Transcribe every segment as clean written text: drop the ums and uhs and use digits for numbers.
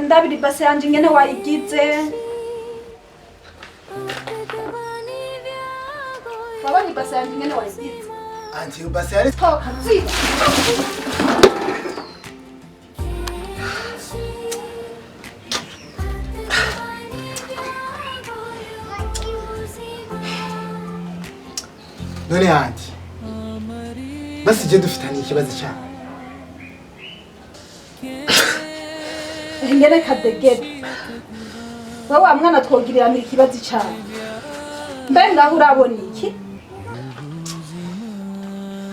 Ndabira ibase yanje ingene wayigize. Wabonye ibase yanje ingene wayigize? Auntie, ibase yari Toka nzira. None auntie, basi je dufitaniye ikibazo cyane. Ingene kadegede. Wowe wa mwana twogiriranira ikibazo cyane. Mbe ngaho urabona iki?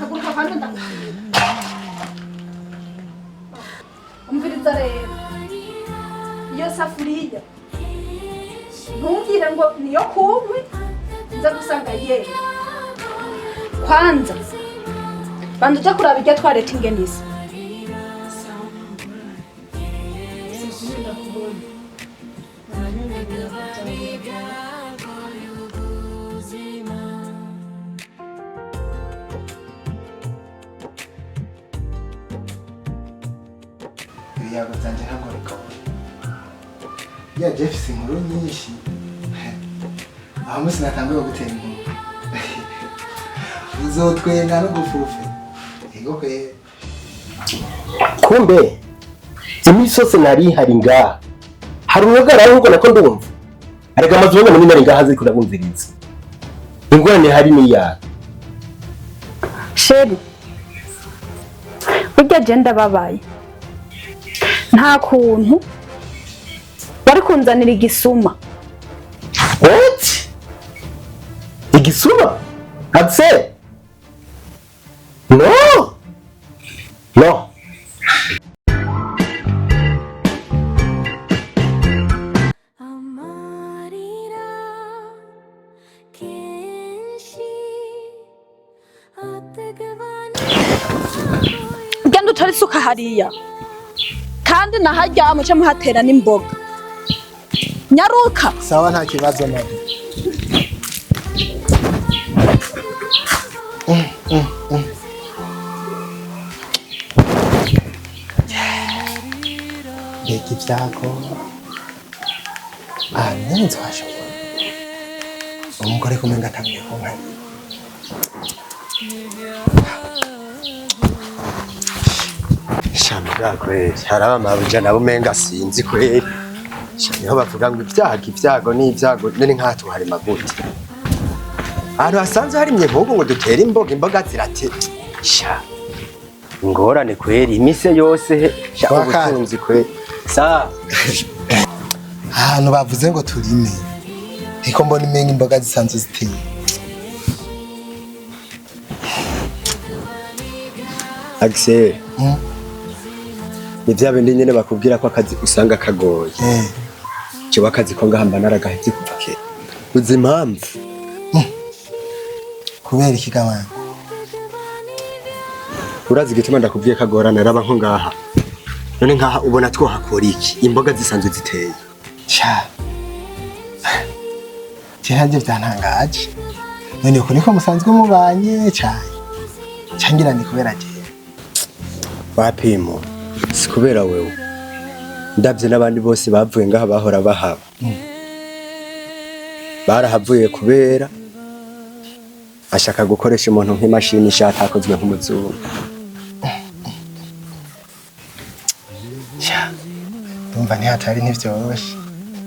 Haguruka hano ndakubwira. Umviriza rero. Iyo safuriya ntumbwire ngo niyo kunkwi, nza gusanga yera. Kwanza banza uje kuraba irya twareta ingene isa. Ibiyago byanje ntabwo bikabona. Ya Jeff si inkuru nyinshi. Aho musi natanguye gutera inkuru. Uzotwenga no gufufe. Ego kwe. Kumbe iminsi yose nari hari ngaha hari uruhagarara ahubwo nako ndumva arega amazu ubona munini ari ngaha azi kurabumviriza ingorane hari n'iyawe. Chéri, burya je ndababaye. Nta kuntu wari kunzanira igisuma. What? Igisuma? Axel? No! No! Genda utore isuka hariya. Kandi naharya muce muhatera n'imboga. Nyaruka. Sawa nta kibazo mama. Mbega ibyago. Ah, nyine nzashobora. Umugore kumenga atangiye kunkanya. Shamira kweli hari abamabuja nabo umenga sinzi kweli. Sha, niho bavuga ngo ibyago ibyago ni ibyago none nkaha tuharima gute? Ahantu hasanzwe harimye nk'ubu ngo dutere imboga, imboga zirate. Sha, ingorane kweli imise yose he. Sha, Kwa kane. ubutunzi kweli. Sa Ahantu bavuze ngo turime. Niko mbona imenga imboga zisanzwe ziteye. Axel. Ni vya bindi nyene bakubwira ko akazi usanga kagoye. Jewe akazi ko ngaha mba naragahevye kuva kera. Uzi impamvu? Kubera iki gabanya? Urazi igituma ndakubwiye kagorana raba nko ngaha. None nkaha ubona twohakora iki? Imboga zisanzwe ziteye. Sha. Je byantangaje. None uko niko musanzwe mubanye cyane. Cyangira ni kubera je. Wapimo. Si kubera wewe. Ndavye n'abandi bose bavuye ngaha bahora bahaba. Barahavuye kubera ashaka gukoresha umuntu nk'imashini ishatakozwe nk'umuzungu. Sha. Ndumva ntihatari ntivyoroshe.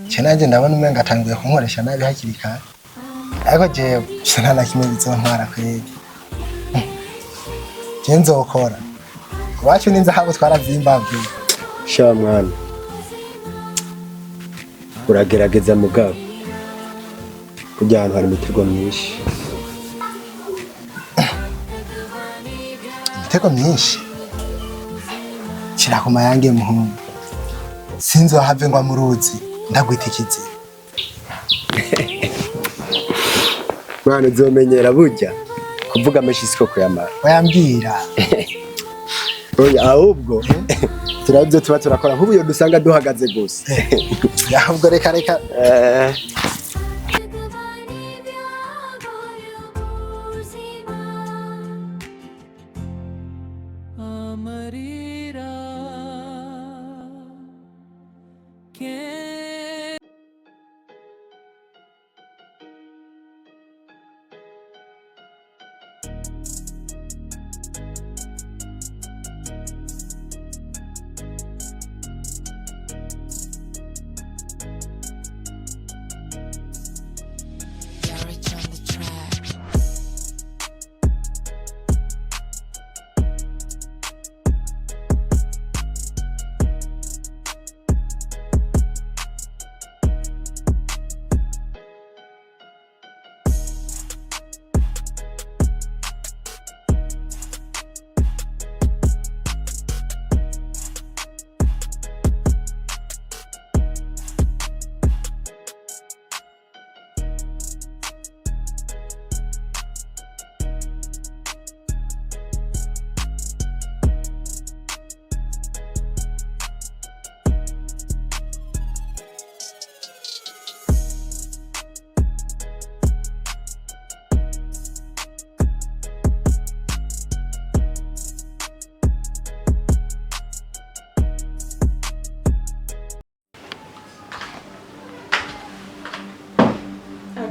Je nanje ndabona umenga atanguye kunkoresha nabi hakiri kare. Ariko jewe nta na kimwe bizontwara kweli. Je nzokora. Iwacu n'inzahabu twarazimbabwe. Sha mwana. Uragerageza mugabo. Kurya ahantu hari imitego myinshi. Imitego myinshi? Shira ku mayange muhungu. Sinzohave ngwa mu ruzi ndagwita ikiziba. Mwana uzomenyera burya kuvuga menshi siko kuyamara. Wayambwira. Oya ahubwo turabyo tuba turakora nk'ubu iyo dusanga duhagaze gusa. Ahubwo reka reka.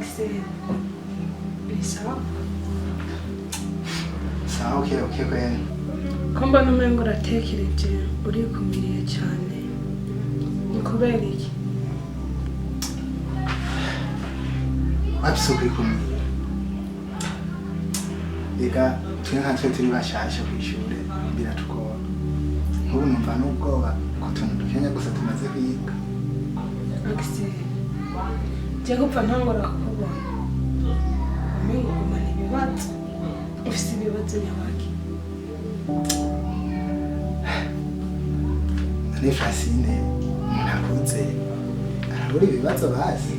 Axel, ni sawa? Sawa, okay kweli. Ko mbona umengo uratekereje, urikumiriye cyane, ni kubera iki? Wapi, si ukwikumira. Reka twe nka twe turi bashasha kw'ishure biratugora. Nk'ubu numva n'ubwoba ku tuntu dukenya gusa tumaze kwiga. Axel, je gupfa ntangora kukubona, umengo ugumana ibibazo. Ufise ibibazo nyabaki? None Francine, umuntu akuze arabura ibibazo? Bazi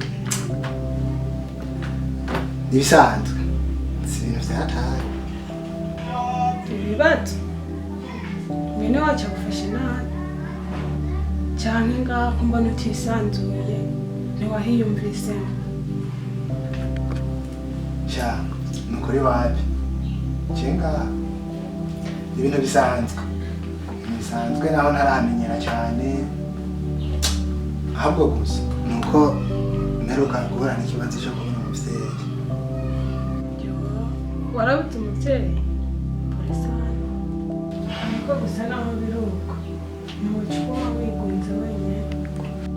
n'ibisanzwe, si ibintu vyataye. Ibibazo? Mwene wacu agufashe nabi, canke ngaho ko mbona utisanzuye, ntiwahiyumvisemo? Sha, nukuri wapi. Cenga ibintu bisanzwe, ibintu bisanzwe, naho ntaramenyera cyane. Ahubwo gusa nuko mperuka guhura n'ikibazo cyo kubona umuvyeyi. Yo, warabuze umuvyeyi? Pole ariko gusa naho biri uko, ntiwoca uguma wigunze wenyene.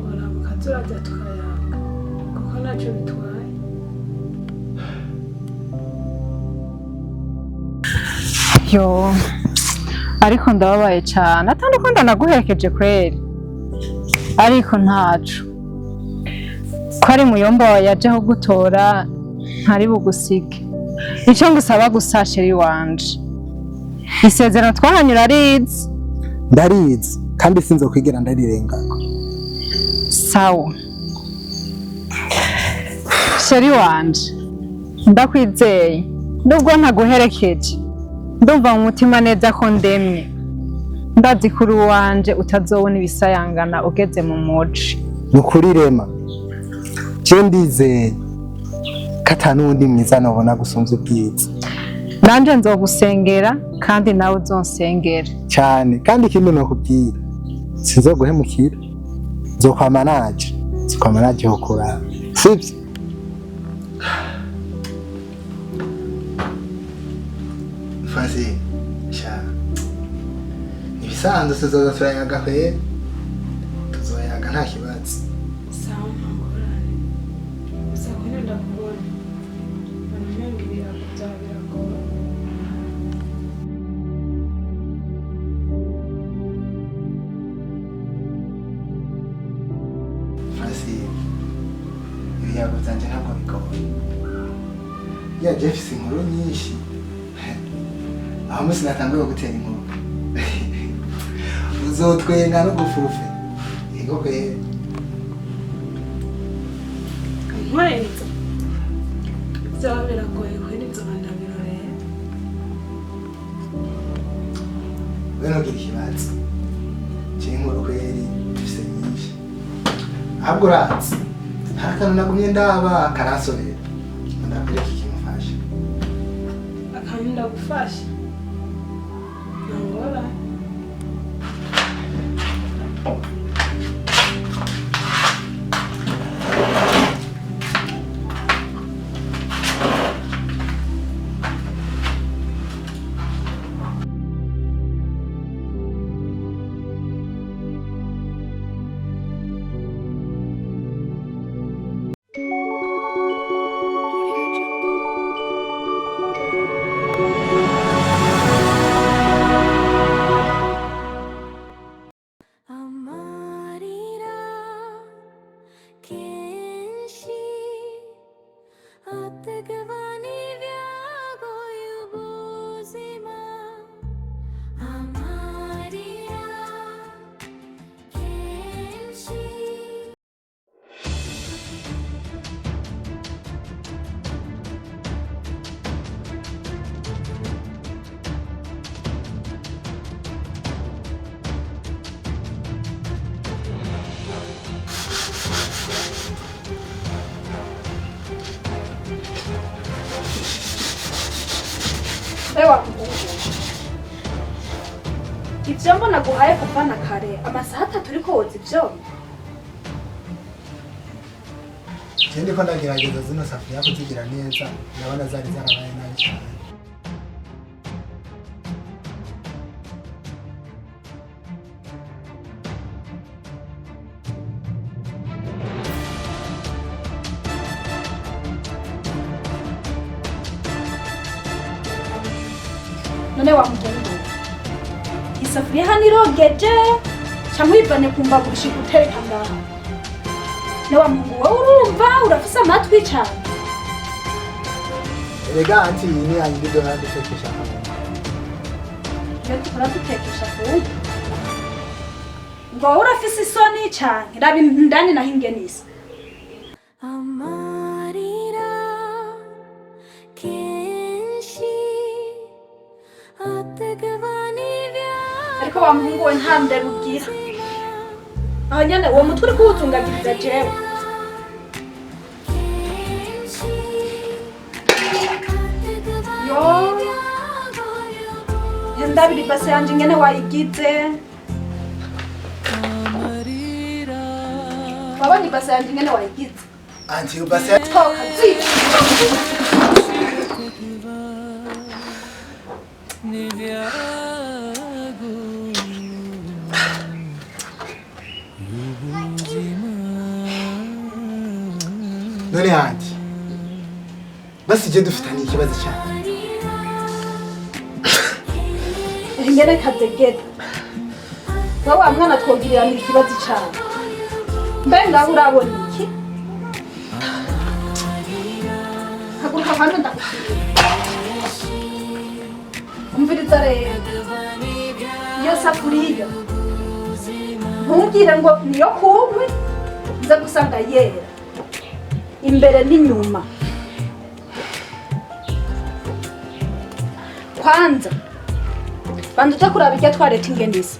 Urabuka turaja tukayaga, kuko ntacyo bitwaye. Yo, ariko ndababaye cyane, atandi ndanaguherekeje kweri, ariko ntaco ko ari muyomba wawe yaje gutora, ntari bugusige. Icyo ngusaba gusa, chéri wanje, isezerano twahanye urarizi? Ndarizi, kandi sinzokwigera ndarirengako. Sawa, chéri wanje, ndakwizeye. Nubwo ntaguherekeje, ndumva mu mutima neza ko ndemye. Ndazi kuri uwanje utazobona ibisayangana ugeze mu muji. Ni ukuri rema, je ndizeye ko ata n'uwundi mwiza nobona gusumvya ubwiza. Nanje nzogusengera, kandi nawe uzonsengera. Cyane. Kandi ikindi nokubwira, sinzoguhemukira, nzokwama naje, nzokwama naje kukuraba, sibyo? Francine, sha, ibisanzwe, tuzoza turayaga kweri, tuzoyaga nta kibazo. Sawa, nta ngorane. Gusa ngwino ndakubona, mbona umenga ibirago byawe biragora. Francine, ibiyago byanje ntabwo bigoye. Ya Jeff, si inkuru nyinshi. Aho munsi natanguye gutera inkuru, uzotwenga no gufufe. Yego kweri. Ntwenza byaba biragoye kweri, nzoba ndabirorera. We ntugire ikibazo, je inkuru kweri dufise nyinshi. Ahubwo urazi, hari akantu nagumye ndaba karansobera, ndakwereka ikintu mfasha. Akantu ndagufasha? Nta ngorane. Amarira kenshi ategabana ibyago y'ubuzima, amarira kenshi. Ewa muhungu, ibyo mbona guhaye kuva na kare, amasaha 3 uriko woza ivyombo. Je ndiko ndagerageza zino safuriya kuzigira neza, ndabona zari zarabaye nabi cyane. None wa muhungu, isafuriya hano irogeje cyangwa uyivane ku mbabura ushika utereka ngaha? Ne wa muhungu, wowe urumva urafise amatwi cyane. Erega anti, iyi ni yayindi duhora dutekesha hamwe. Iyo duhora dutekesha ku ngo wowe urafise isoni cyane. Raba indani naho ingene isa. Amarira kenshi ategabana. Ariko wa muhungu we, nta ndero ugira. Aho nyene uwo mutwe uri kuwuzungagiriza jewe. Kenshi. Yo, ndabira ibase yanje ingene wayigize. Wabonye ibase yanje ingene wayigize? Anti, ubase Toka zita. None anti, basi je dufitanye ikibazo cyane. Ingene kazegera wowe wa mwana, twogiriranira ikibazo cane. Mbe ngaho urabona iki? Haguruka hano ndakubwira. Umviriza rero, iyo safuriya ntumbwire ngo niyo kunkwi, nza gusanga yera imbere n'inyuma. Kwanza banza uja kuraba irya twareta ingene isa,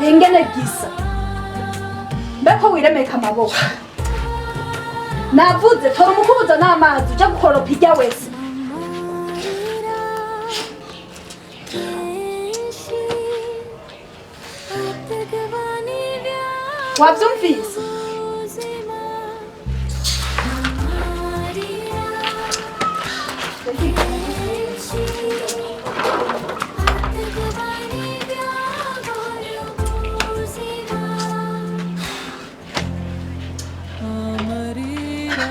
ingene gisa. Mbeko wiremeka amaboko. Navuze tora umukubuzo n'amazi uja gukoropa irya wese. Kenshi ategabana. Wavyumvise? Ubuzima amarira kenshi ategabana ibyago y'ubuzima. Amarira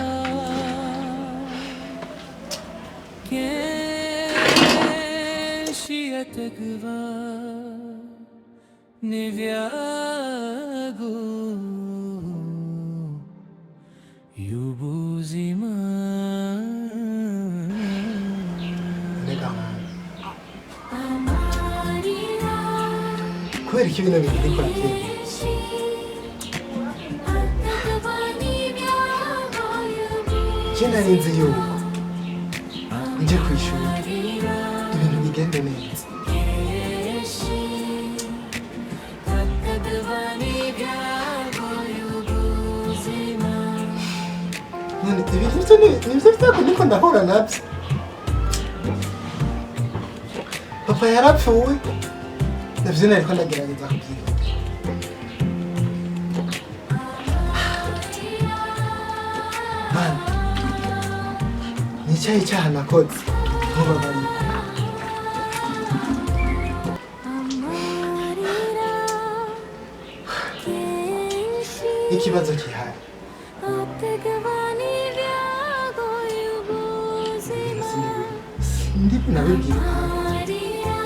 kenshi ategwa n'ibyago y'ubuzima. Rega mwana, Amarira kubera iki bino bintu ndiko navyemera? kenshi ategabana ibyago. Je nari nzi yuko nje kw'ishuri ibintu bigende neza. Kenshi ategabana ibyago y'ubuzima. None ibi nivyo nivyo vyago ndiko ndahura navyo. Papa yarapfuye, navyo nariko ndagerageza kuvyiga. Mana, ni icyahe cyaha nakoze ntubabarire? Amarira kenshi N'ikibazo gihari ategabana ibyago y'ubuzima. Sindi nabibwira Amarira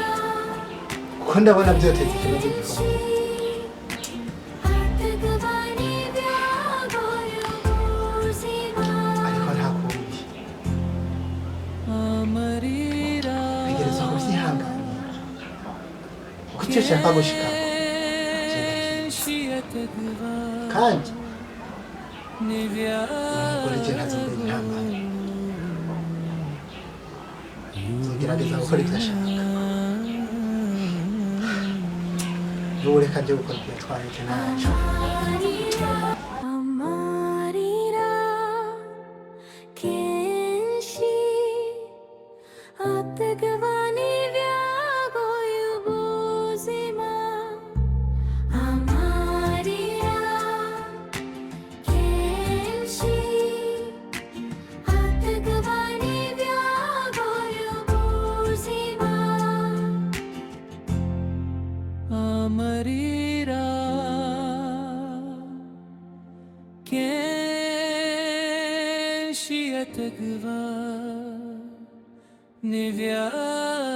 kuko ndabona byoteza ikibazo gikomeye. ategabana ibyago y'ubuzima. Ariko nta kundi, Amarira ntegerezwa kubyihanganira kuko icyo nshaka gushikako kenshi ategwa kandi n'ibyago. Umugore je ntazongera intambara, nzogerageza gukora ibyo ashaka. N'ubu reka nje gukora ibyo twarete naco. Amarira kenshi ategabana ibyago y'ubuzima. Amarira. Benshi yategwa n'ibyago.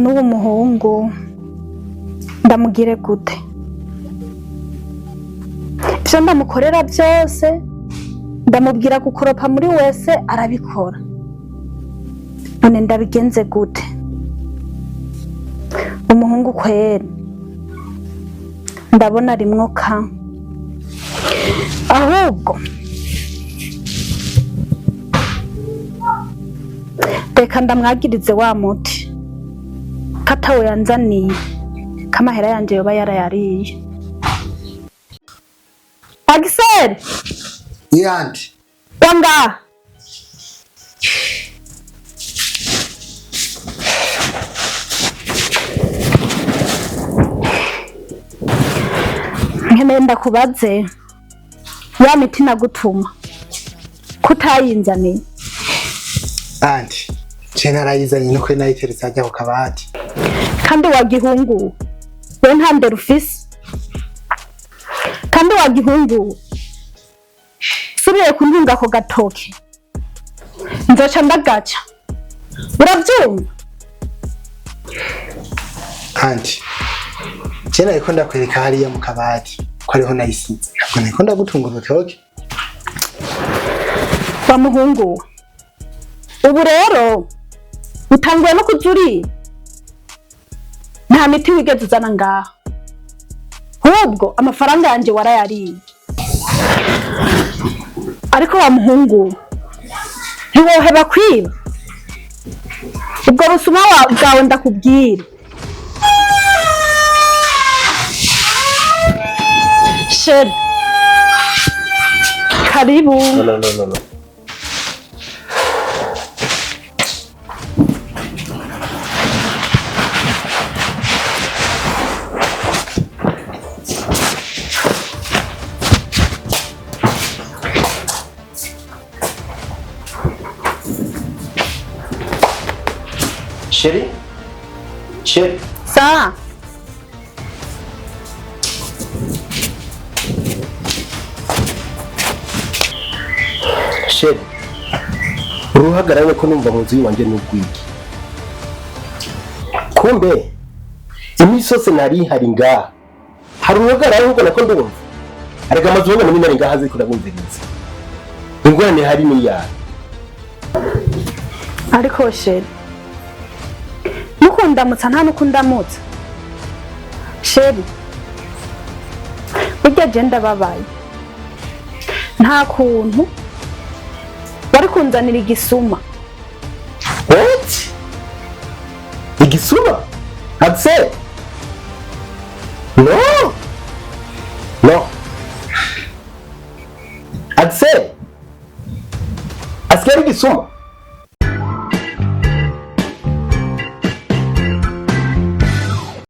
N'uwo muhungu ndamugire gute? Ibyo ndamukorera byose, ndamubwira gukoropa muri wese arabikora, none ndabigenze gute? Umuhungu kweri ndabona rimwo ka ahubwo reka ndamwagirize wa muti katawe yanzaniye, kamahera yanje yoba yarayariye. Agiseri! Iyandi. Wanga. Nkeneye ndakubaze, ya miti nagutuma kutayinzaniye? Anti, je narayizanye, nuko nayiteretse hajya ku kabati. Kandi wagihunguwe we, nta ndero ufise. Kandi wagihunguwe, subiye kuntunga ako gatoke nzoca ndagaca, uravyumva? Anti, je nariko ndakwereka hariya mu kabati ko ariho nayisize, ntabwo nariko ndagutunga urutoke. Wa muhungu we, ubu rero utanguye no kuja urira. Nta miti wigeze uzana ngaha, ahubwo amafaranga yanje warayariye. Ariko wa muhungu we, ntiwoheba kwiba ubwo busuma bwawe, ndakubwira. Chéri, karibu. No, no, no, no, no. Chéri, chéri. Sa. Chéri, uruhagarara ko numva mu nzu y'iwanjye n'ubwigi. Kumbe iminsi yose nari ihari ngaha hari uruhagarara, ahubwo nako ndumva arega amazu ubona nari ngaha ziriko ndabumviriza ingorane hari n'iyahe? Ariko chéri, mukundamutsa nta nukundamutsa. Chéri, burya je ndababaye, nta kuntu wari kunzanira igisuma. What? Igisuma? Axel, no, no, Axel, asigaye ari igisuma.